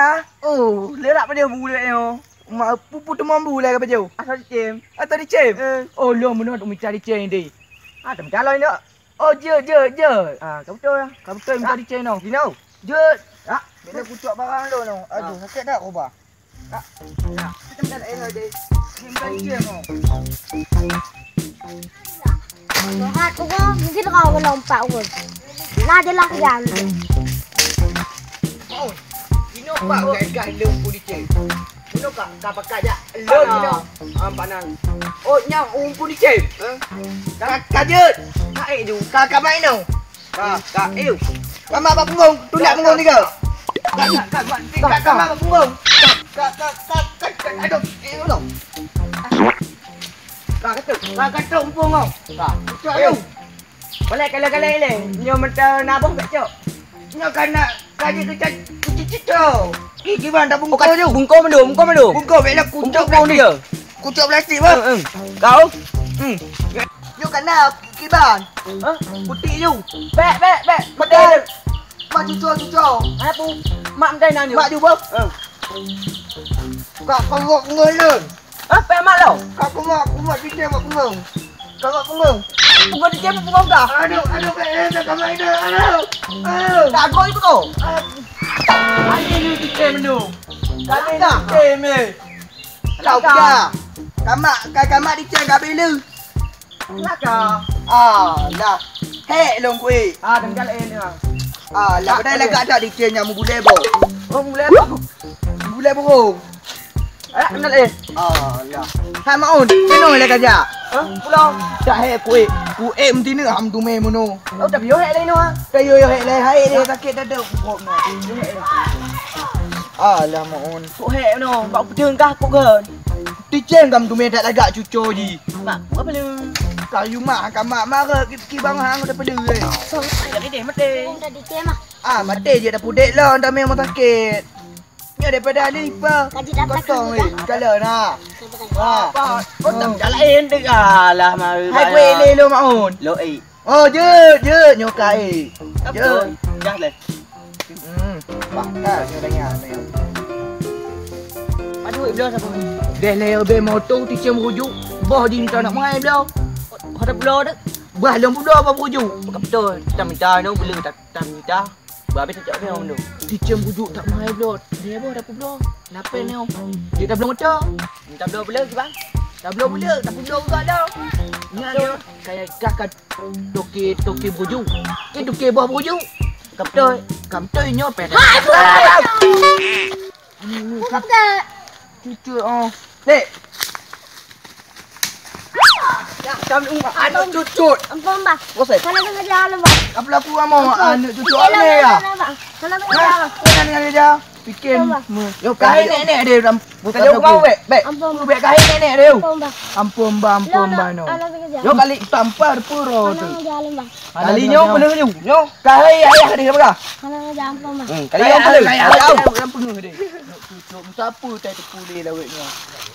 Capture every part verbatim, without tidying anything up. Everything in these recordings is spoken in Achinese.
ka? Oh, le rak pajoh bu lé nyoe. Ma, pu-, pu teumom bu lé ka pajoh? Asai dicém. Asai dicém? Eh. Oh, lôn meunoe tuk mita dicém deh. Ah, teumita lôn inong. Oh, jeuet, jeuet, jeuet. Ah, ka beutôi. Ka beutôi mita dicém nyoe. Dinoe. Jeuet. Ah, bila kucok barang lôn nyoe. Aduh, sakét that, Uba. Tuhan, uroe mungkin kau lompat pun. Nah, jelas ya. Oh, inoe pak gagah lôn pun dicém. Inoe ka, ka pakai jak lôn inoe. Ah, panang. Oh, nyang um pun dicém. Ka, ka jeuet. Ka, eh, ju. Ka, ka mai inoe. Ka, ka, eh. Kama bak punggong, tulak punggong tiga. Ka, ka, ka, ka, ka, kama bak punggong. Ka, ka, ka, ka, ka, aduh, eh, ulang. Ka, ka, ka, ka, ka, ka, punggong. Ka, cok, ayo. Boleh, kalau, kalau, boleh. Nyoe meuntah naboh, cok. Nyoe kana, ka jeuet keu cat, keu cicit, cok. Ih, kiban, dah bungkong ju. Bungkong mandum, bungkong mandum. Bungkong, bek lah, kucok plastik. Kucok plastik, bah. Kau? Hmm. Nyoe kana, kiban. Hah? Putik ju. Bek, bek, bek. Petai. Mak cuco, cuco. Hai, pu. Mak meutai nang ju. Mak ju, bah. Ka pengok ngelun. Hah? Pek mak lo? Ka pengok, pengok, cuco, mak pengok. Ka pengok, pengok. Pengok cuco, mak pengok ka? Aduh, aduh, bek, eh, tak kamai dah. Aduh. Aduh. Tak agak itu kau. Aduh. Ani ni cuco mandum. Kami ni cuco, meh. Kau ka. Kamak, ka, kamak dicém ka bila. Laka. Alah. Hek lôn kueh. Ah, tanggal eh ni. Alah, padahai lagak dak dicém nyang mubulai boh. Oh, mubulai boh. Mubulai boh. Eh, kenal eh. Alah. Hai Maun, keno le kaja. Hah? Pulang. Dak hek kueh. Kueh meuti ni ham dumé meuno. Oh, tapi yo hek lain ah. Tapi yo hek lain, hai dia sakit dada. Alah Maun. Kok hek no, bak peudeueng kah kok kan? Ticeng kam dumé that lagak cuco ji. Mak, apa lu? Kayu mak, ka mak marah ki, ki bang hang udah peudeueng. Ada deh mati. Tadi cem ah. Ah, mati je dah pudek lah, dah memang sakit. Ni daripada ni pa. Kaji dah kosong sakit eh. Kalau nah. Ha. Apa? Oh, tak jalan dek alah mari. Hai kuih ni lo Maun. Lo eh. Oh, jeuet, jeuet nyoe ka eh. Jeuet. Dah leh. Hmm, bakal nyoe dengan ni. Aduh, iblis apa ni? Deh leh be moto ticem rujuk. Boh di minta nak mai blo. Ada blo dek. Bah lom blo apa rujuk? Bukan betul. Kita minta no bela tak, tak minta. Bah habis tak jawab ni. Ticem rujuk tak mai blo. Dia boh ada blo. Kenapa ni? Dia tak blo motor. Minta blo bela ke bang? Tak blo bela, tak blo juga dah. Ingat dia. Kayak kakak Toke, toke buju. Eh, toke buah buju. Kaptoi, kaptoi nyoe peh. Hai, buah. Bukan. Cucut, oh. Dek. Ya, kami umah. Aduh, cucut. Ampun, Bah. Bosai. Kalau sengaja alam, Bah. Apa laku kamu? Ampun. Anak cucut ni ya? Kalau sengaja alam, Bah. Kalau sengaja alam. Kau nak sengaja? Bikin. Ampun, Bah. Yo, kahai nenek dia. Bukan jauh kau, Bek. Bek. Ampun, Bek, kahai nenek dia. Ampun, Bah. Ampun, Bah, ampun, Bah, no. Anak sengaja. Yo, kali tampar puro tu. Anak sengaja alam, Bah. Kali nyo, penuh nyo. Nyo, kahai ayah dia, Bah. Anak sengaja ampun, Bah. Hmm, kali nyo, penuh. Ayah, ayah, ayah, ayah, penuh dia. Nak cucuk, siapa tai tepu dia lawet nyo.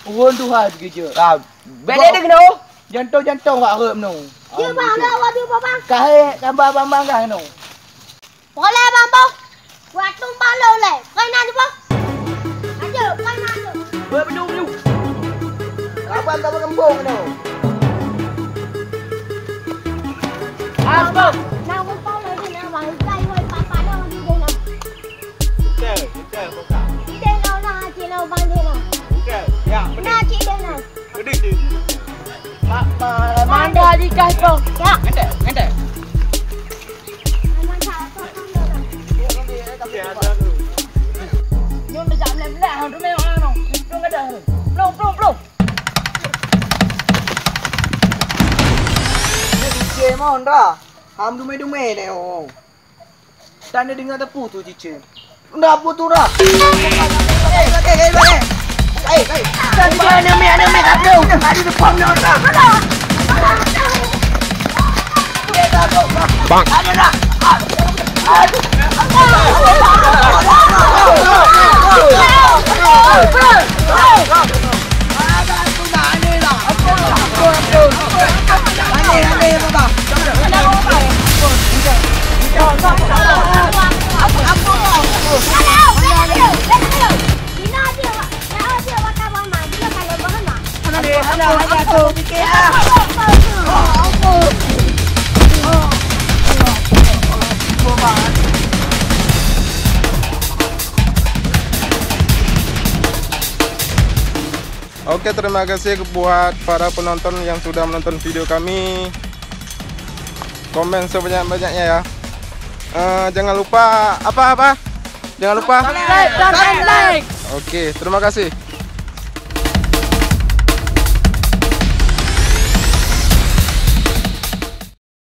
Urun Tuhan bekerja. Ah, bek dia kena. Jantung-jantung wak rep no. Ya, Bah, dah, waduh, Bah, Bah. Kahai, tambah bambang kah no. Boleh, Bang Boh. Buat tumbang lo le. Kena je, Boh. Aja, kena je. Weh, belum, belum. Kamu Pan tak berkembung tu. Apa? Nah, mumpung lagi nak bang, ikai woi papa nak lagi dia nak. Ikai, ikai, buka. Ide nak nak cik nak bang dia nak. Ikai, ya, pedih. Nak cik dia nak. Pedih cik. Mak, mak, manda di kai kong. Ya. Ngantek, ngantek. Nyoe dah jak lem-lem, tu memang anu. Plong, plong, plong. Ni cicém mon dah. Ham dumé-dumé deh, oh. Dan dia dengar tepu tu cicém. Ndak apa tu dah. Eh, eh, eh, eh. Eh, eh. Dan dia ni, ni, ni, ni, tak tahu. Tadi depan ni orang. Bang. Oke, terima kasih buat para penonton yang sudah menonton video kami. Komen sebanyak-banyaknya ya. Eh, jangan lupa apa, apa? Jangan lupa. Like, subscribe, like. Oke, terima kasih.